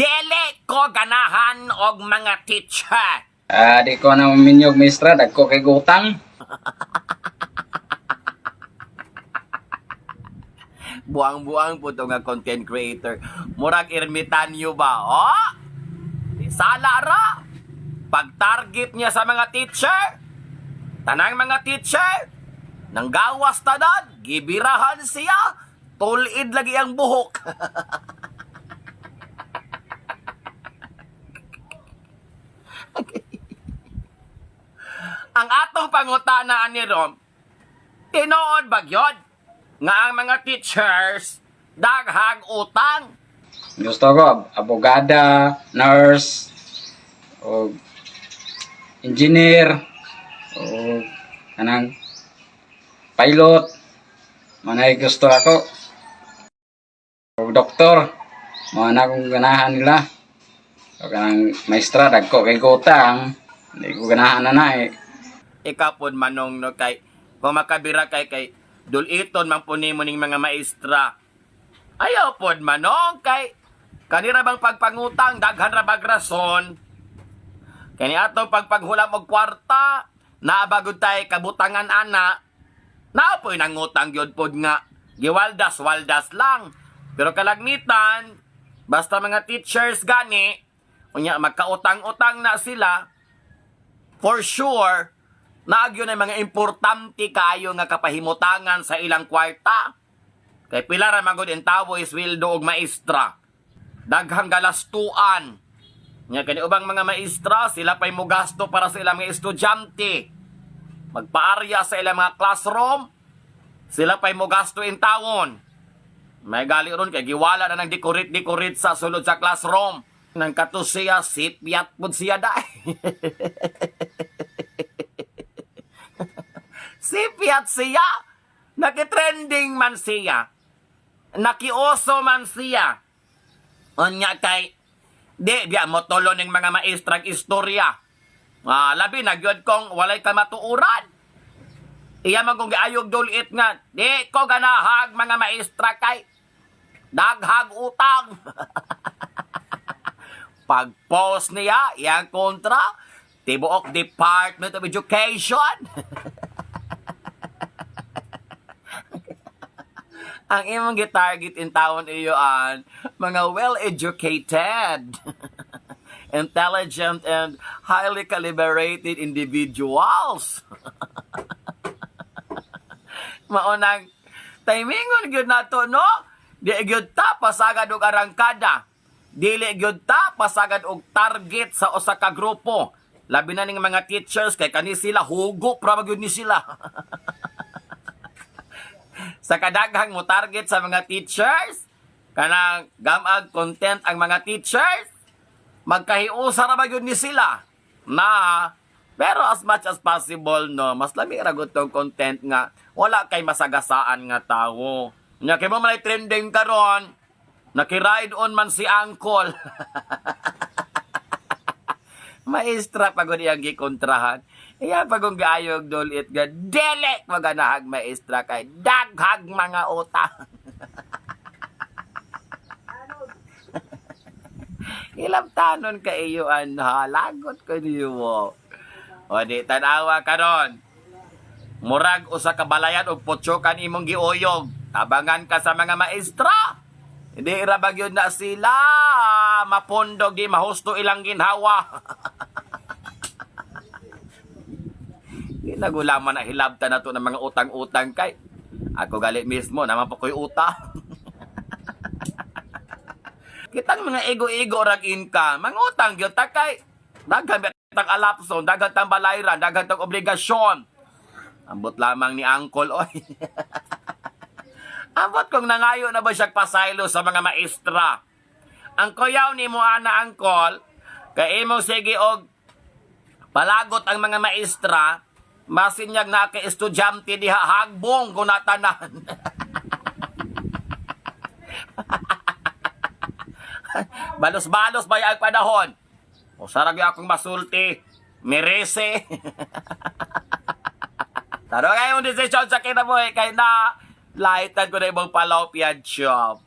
Dili ko ganahan og mga teacher. Ah, di ko na maminyog maestra, dagko kay gutang. Buang-buang po to nga content creator. Murag ermitanyo ba? Oh? Sala ra. Pag-target niya sa mga teacher, tanang mga teacher, nanggawas tanan, gibirahan siya, tulid lagi ang buhok. Ang atong pangutana ni Rom, tinuod ba gyud nga ang mga teachers daghang utang? Gusto ko abogada, nurse, o engineer, o kanang pilot. Manay gusto ako. O doktor. Mga na akong ganahan nila. O kanang maestra, dagko kay gutang. Hindi ko ganahan na na eh. Ikaw pod, Manong, no, kay kung makabira kay kay duliton man po nimo ning mga maestra. Ayaw pod, Manong, kay kanira bang pagpangutang daghan ra bag rason. Kani atong pagpaghulam og kwarta, naa bagud tay kabutangan ana. Naa po'y nangutang gyud pod nga giwaldas-waldas lang. Pero kalagmitan, basta mga teachers gani, unya magkautang-utang na sila, for sure, naagyo na mga importante kayo nga kapahimutangan sa ilang kwarta. Kay pila ra magud intawo isweldo og maestra. Daghang galastuan. Nya kani ubang mga maestra, sila pa'y mogasto para sa ilang mga estudyante. Magpaarya sa ilang mga classroom, sila pa'y mogasto in tawon. May gali ron kay giwala na ng decorate-decorate sa sulod sa classroom. Nang kato siya, sipyat pud siya dai. Sipyat siya. Nakitrending man siya. Nakioso man siya. Unya kay di biya mo tulo ning mga maestrag istorya. Ah, labi na gyud kong walay kamatuoran. Iya man kung giayog dulit nga, di ko ganahag mga maestra kay daghag utang. Pag-post niya, iyang kontra, tibuok Department of Education. Ang imong gitarget in taon iyo an mga well-educated, intelligent and highly calibrated individuals. Maunang timingon gyud nato, no? Di gyud ta pasagad og arangkada. Dili gyud ta pasagad og target sa usa ka grupo. Labi na ning mga teachers kay kani sila hugo pra gyud ni sila. Sa kadaghang mo target sa mga teachers, kanang gamag content ang mga teachers, magkahiusa ra ba gyud ni sila na. Pero as much as possible, no, mas lami ra gud tong content nga wala kay masagasaan nga tawo. Nya kay mo man trending karon, naki-ride on man si Uncle. Maestra pagod iyang gikontrahan. Iya pagong gaayog dulit ga dili maganahag maestra kay daghag mga utang. Ilamtanon ka iyo an ha, lagot ko niyo. O di tanawa karon. Murag usa ka balayan og putyokan imong giuyog. Tabangan ka sa mga maestra. Hindi ra ba gyud na sila mapundog, di mahusto ilang ginhawa. Ginagulaman na hilabta na to ng mga utang-utang kay. Ako gali mismo, naman po ko'y utang. Kitang mga ego-ego rag income, mangutang gyud ta kay daghan tang alapson, daghan tang balayran, daghan tang obligasyon. Ambot lamang ni Uncle oy. Ambot kung nangayo na ba siya pasaylo sa mga maestra. Ang kuyaw ni mo ana Uncle, kay imong sige og palagot ang mga maestra, masinyag na kay estudyante diha hagbong kung natanan. Balos-balos ba ang panahon? O sarag yung akong masulti. Merese. Taro kayo mong desisyon sa kinabuhi kay na lahitan ko na ibang palopia job.